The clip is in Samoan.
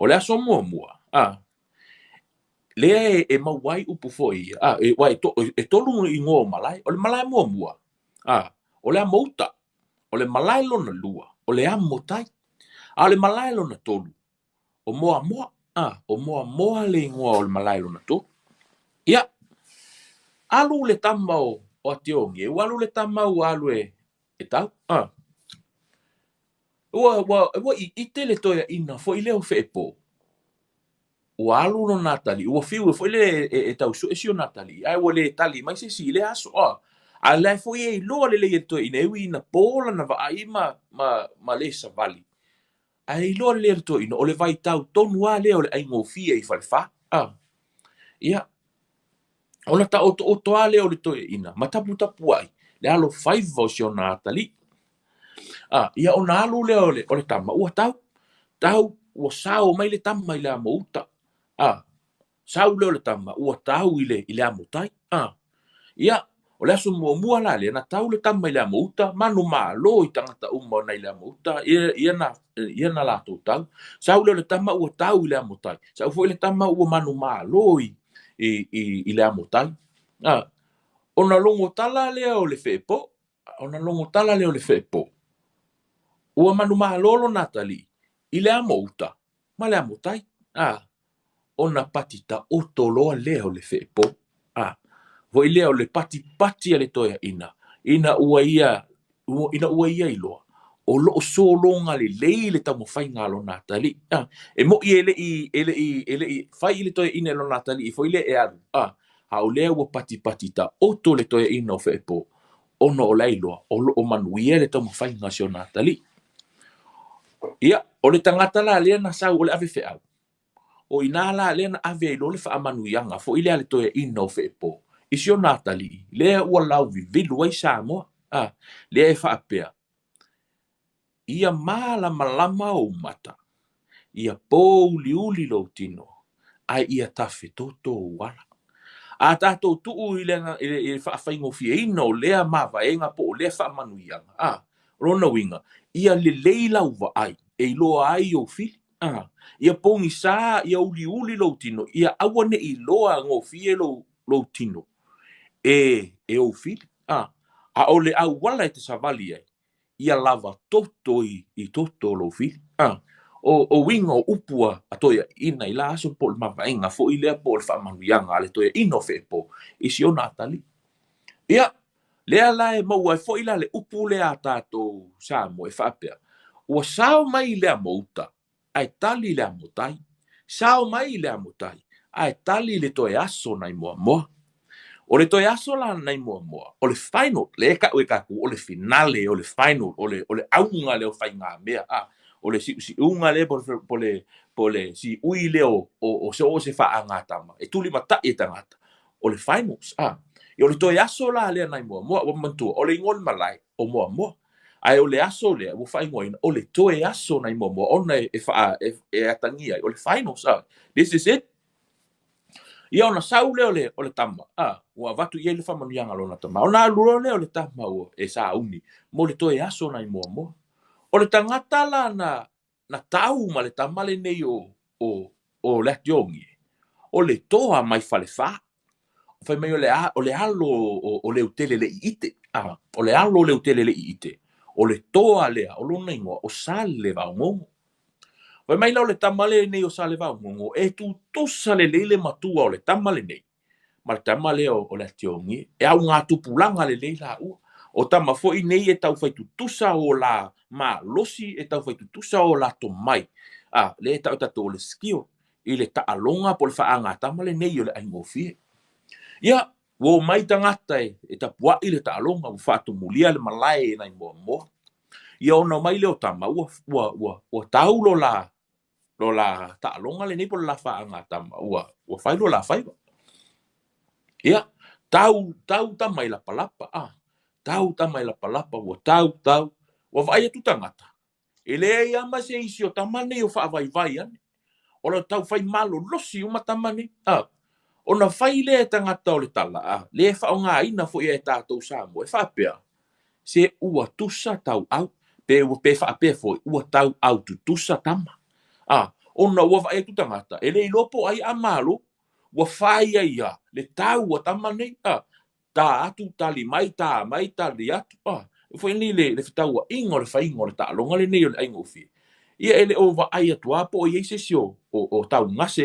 O le aso muamua, a, lea e maua ai upu foi ia, a, e, uae, e tolu igoa o malae. O le malae muamua, a, o le amouta. O le malae lona lua, o le amotai. A o le malae lona tolu, o Moamoa. A, o Moamoa le igoa o le malae lona tolu. Ia, alu le tama o Atiogi, ua alu le tama ua alu e tau. A, ua iite le toeaina foi lea o Feepo. Ua alu lona atalii, ua fiu e foi lea e tau sue si ona atalii, ae ua le tali mai se isi i lea aso. A, a la e foi e iloa lelei e le toeaina, e ui ina po lana vaai ma le savali. Ae iloa lelei e le toeaina, o le vaitau tonu lava lea o le aigofie i Falefa. A, ia, ona taotooto lava lea o le toeaina, ma taputapuai le alofaiva o si ona atalii. A, ia ona alu lea o le tama, ua tau, tau, ua sao mai le tama i le amouta. A, sau lea o le tama, ua tau i le amotai. A, ia, o le aso muamua la lea, na tau le tama i le amouta, manu malo i tagata uma nai le amouta, ia na latou tau. Sau lea o le tama ua tau i le amotai. Sau foi le tama ua manu malo i le amotai. A, ona logo tala lea o le Feepo, ona logo tala lea o le Feepo, ua manu malo lona atalii i le amouta ma le amotai. A, ona pati taoto loa lea o le Feepo. A, foi lea o le patipati a le toeaina, ina ua ia iloa, o loo sologa lelei le taumafaiga a lona atalii. A, e moi e lei fai i le toeaina e lona atalii foi lea e alu. A, a o lea ua patipati taoto le toeaina o Feepo, ona o la iloa, o loo manuia le taumafaiga a si ona atalii. Ia, o le tagata la lea na sau o le ave feau. O ina la lea na ave ai loa le faamanuiaga foi lea le toeaina o Feepo i si ona atalii, lea ua lauvivilu ai Samoa. A, lea e faapea, ia malamalama ou mata, ia pouliuli lou tino, ae ia tafetoto ou ala. A tātou tuu i le faafaigofieina o lea mavaega po o lea faamanuiaga. A, o lona uiga, ia lelei lau vaai, e iloa ai ou fili. A, ia pogisa, ia uliuli lou tino, ia aua ne i iloa gofie lou tino e ou fili. A, a o le auala e te savali ai, ia lava toto i toto lou fili. A, o uiga o upu a toeaina i la aso po o le mavaega foi lea po o le faamanuiaga a le toeaina o Feepo i si ona atalii. Ia, lea la e maua ai foi la le upu lea a tātou Samoa e faapea, ua sao mai le amouta, ae tali le amotai. Sao mai le amotai, ae tali le toe aso nai Moamoa. O le toe aso la nai Moamoa, o le final, le e kau e kākou, o le finale, o le final, o le auga lea o faigamea. A, o le siusiuga lea po le siui lea o se o se faagatama, e tulimatai e tagata, o le finals. A, o le toe aso la lea nai Moamoa, ua manatua, o le igoa o le malae, o Moamoa. Ae o le aso lea, ua faaigoaina, o le toe aso nai Moamoa, ona e atagia ai, o le finals. A, this is it. Ia ona sau lea o le tama, a, ua avatu i ai le faamanuiaga lona tama. Ona alu loa lea o le tama ua e sauni mo le toe aso nai Moamoa. O le tagata la na tau ma le tama lenei o le Atiogi, o le toa mai Falefa. Fai mai o le alo o Leutele le iite. A, o le alo o Leutele le iite. O le toa lea, o lona igoa, o Sale Vaogogo. Fai mai la o le tama lenei o Sale Vaogogo, e tutusa lelei le matua o le tama lenei, ma le tama lea o le Atiogi, e au ngā tupulaga lelei la ua. O tama foi nei e taufai tutusa o la malosi, e taufai tutusa o la tomai. A, le e tau tatou o le skill, i le taaloga po le faagatama lenei o le aigofie. Ia, ua o mai tagata e tapuai le taaloga, ua faatumulia le malae e nai Moamoa. Ia ona mai lea o tama, ua tau lo la taaloga lenei po le la faagatama, ua fai lo la faiva. Ia, tau tama i lapalapa, a, tau tama i lapalapa, ua tau, ua vaai atu tagata. E leai ama se isi o tama nei o faavaivai ane. O le tau fai malolosi uma tama nei. A, ona fai lea e tagata o le tala, a, le faaaogaina foi e tātou Samoa, e faapea, se ua tusa tau au, pe ua pe faapea foi, ua tau au tutusa tama. A, Ona ua vaai atu tagata, e le iloa po o ai a malo, ua fai ai lava le tau a tama nei, a, ta atu, tali mai, ta mai, tali atu, a. Foi nei le fetauaiga o le faiga o le taaloga lenei o le aigofie. Ia e le o vaai atu lava po o i ai se isi o taugase.